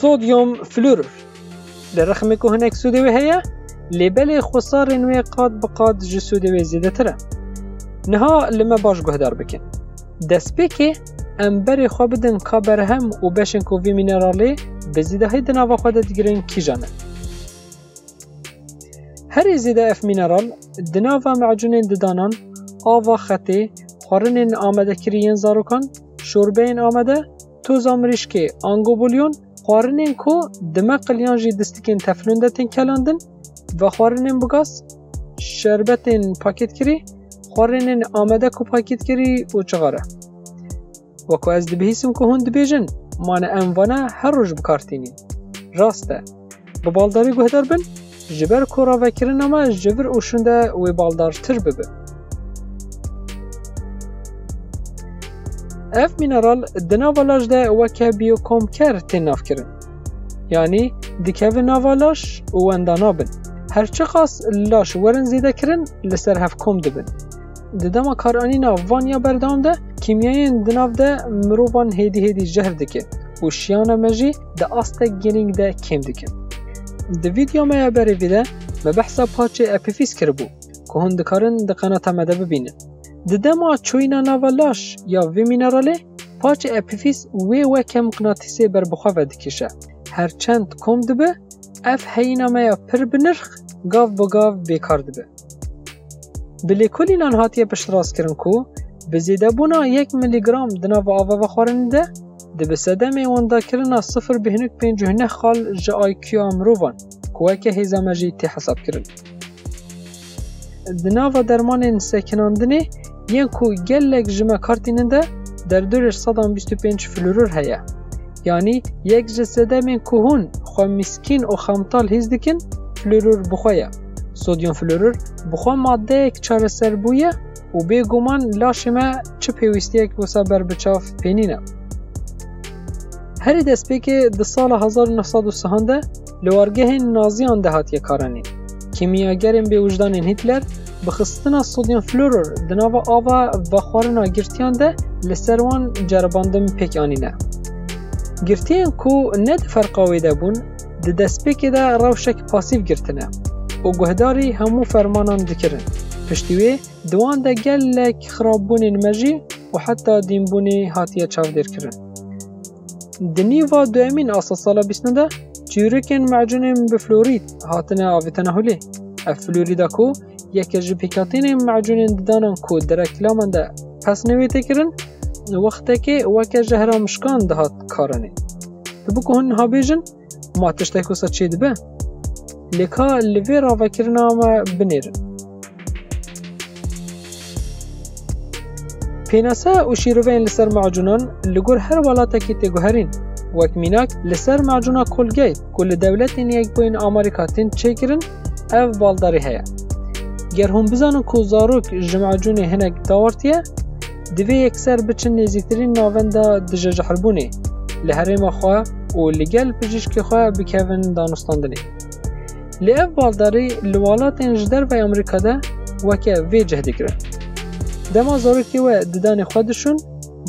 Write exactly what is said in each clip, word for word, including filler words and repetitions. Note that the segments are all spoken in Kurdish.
Sodyum florür. Li rexmê ku hinek sûdê wê heye, lê belê xwesarên wê qat bi qat ji sûdê wê zêdetir e. Niha li me baş guhdar bikin. Destpêkê em berê xwe bidin ka berhem û beşên ku vê mîneralê bi zêdehî di nava xwe de digirin kîjan e. Herî zêde ev mîneral di nava macûnên didanan, ava xetê, xwarinên amadekirî yên zarokan, şorbeyên amade, toza mirîşkê, ango bulyon, xwarinên ku di meqil yan jî distikên teflon de tên kelandin, vexwarinên bi gaz, şerbetên pakêtkirî, xwarinên amade ku pakêtkirî û çixare. Wek ku ez dibihîsim ku hûn dibêjin, mane em vana her roj bi kar tînîn. Rast e. Bi baldarî guhdar bin, ji ber ku ravekirina me ji vir û şûnde wê baldartir bibe. Ev mîneral di nava laj de weke biyokomker tên navkirin. Yanî dikevin nava laj û wenda nabin. Her çiqas laj werin zêdekirin, li ser hev kom dibin. Di dema karanîna van ya berdewam de, kîmyayên di nav de mirovan hêdî hêdî jehr dike û şiyana me jî di astek girîng de kêm dikin. Di vîdyoya me ya berê vî de me behsa paçê epîfîs kiribû, ku hûn dikarin di qenata me de bibînin. Di dema çûyîna nava laj ya vê mîneralê, paçê epîfîs wê weke miqnatîsê ber bi xwe ve dikêşe. Her çend kom dibe, ev heyîna me ya pir bi nirx gav bi gav bêkar dibe. Bi lêkolînan hatiye piştrastkirin ku bi zêdebûna yek milîgram di nava ava vexwarinê de, dibe sedemê wendakirina sifir bêhnûk pêncî û neh xal ji I Q a mirovan, ku weke hêza me jî tê hesabkirin. Di nava dermanên sekinandinê yên ku gelek ji me kar tînin de derdorê sedan bîst û pênc florür heye. Yanî yek ji sedemên ku hûn xwe mîskîn û xemtal hîs dikin, florür bi xwe ye. Sodyum florür bi xwe madeyek çareserbûye û bêguman laşê me çi pêwîstiyek wisa ber bi çav pê nîne. Herî destpêkê di sala hezar û neh sed û sih de li wargehên naziyan de hatiye karanîn. Kîmyagerên bêwijdanên Hîtler bi xistina sodyum florür di nava ava vexwarina girtiyan de li ser wan ceribandin pêk anîne. Girtiyên ku ne di ferqa wê de bûn, di destpêkê de rewşek pasîv girtine û guhdarî hemû fermanan dikirin. Piştî wê di wan de gelek xirabûnên mejî û heta dînbûnê hatiye çavdêrkirin. Di nîva duyemîn a sedsala bîstin de çîrokên macûnên bi florîd hatine avêtene holê. Ev florîda ku yeke ji pêkhatînên macûnên didanan ku di reklaman de pesnê wê tê kirin, wextekê weke jehra mişkan dihat karanîn. Dibe ku hûn niha bêjin, ma tiştek wisa çêdibe? Lê ka li vê ravekirina me binêrin. Pênase û şîroveyên li ser macûnan li gor her welatekî tê guherîn. Wek mînak, li ser macûna Colgate ku li Dewletên Yekbûyî yên Amerîka tên çêkirin, ev baldarî heye. Ger hûn bizanin ku zarok ji macûnê hinek dawartiye, divê yekser biçin nêzîktirîn navenda dijejehrbûnê li herêma xwe û li gel pijîşkê xwe bikevin danûstandinê. Lê ev baldarî li welatên ji derveyî Amerîka de weke vê cih digirin. Dema zarokê we didanê xwe dişûn,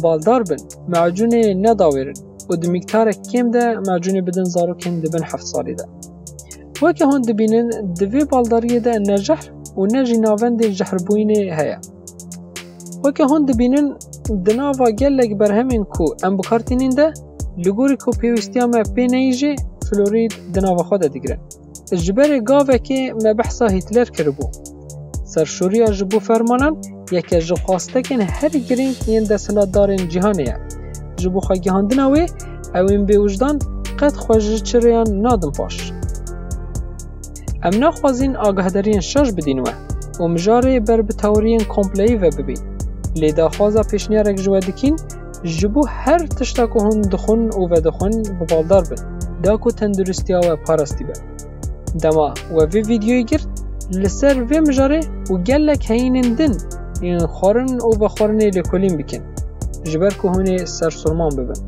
baldar bin, macûnê nedawêrin û di mîktarek kêm de macûnê bidin zarokên di bin heft salî de. Weke hûn dibînin, di vê baldariyê de ne jehr û ne jî navendên jehrbûyînê heye. Weke hûn dibînin, di nava gelek berhemên ku em bi kar tînîn de, li gorî ku pêwîstiya me pê neyê jî, florîd di nava xwe de digire. Ji berê gavekê me behsa Hîtler kiribû. Serşoriya ji bo fermanan yeke ji xwastekên herî girîng yên desthilatdarên cîhanê ye. Ji bo xwegihandina wê, ew ên bêwijdan qet xwe ji çireyan nadin paş. Em naxwazîn agahdariyên şaş bidîn we û mijarê ber bi teoriyên kompleyî ve bibîn. Lê daxwaza pêşniyarek ji we dikîn, ji bo her tişta ku hûn dixwin û vedixwin bi baldar bin, da ku tenduristiya we parastî be. Dema we vê vîdyoyê girt, li ser vê mijarê û gelek heyînên din yên xwarin û vexwarinê lêkolîn bikin, ji ber ku hûn ê sersûrman bibin.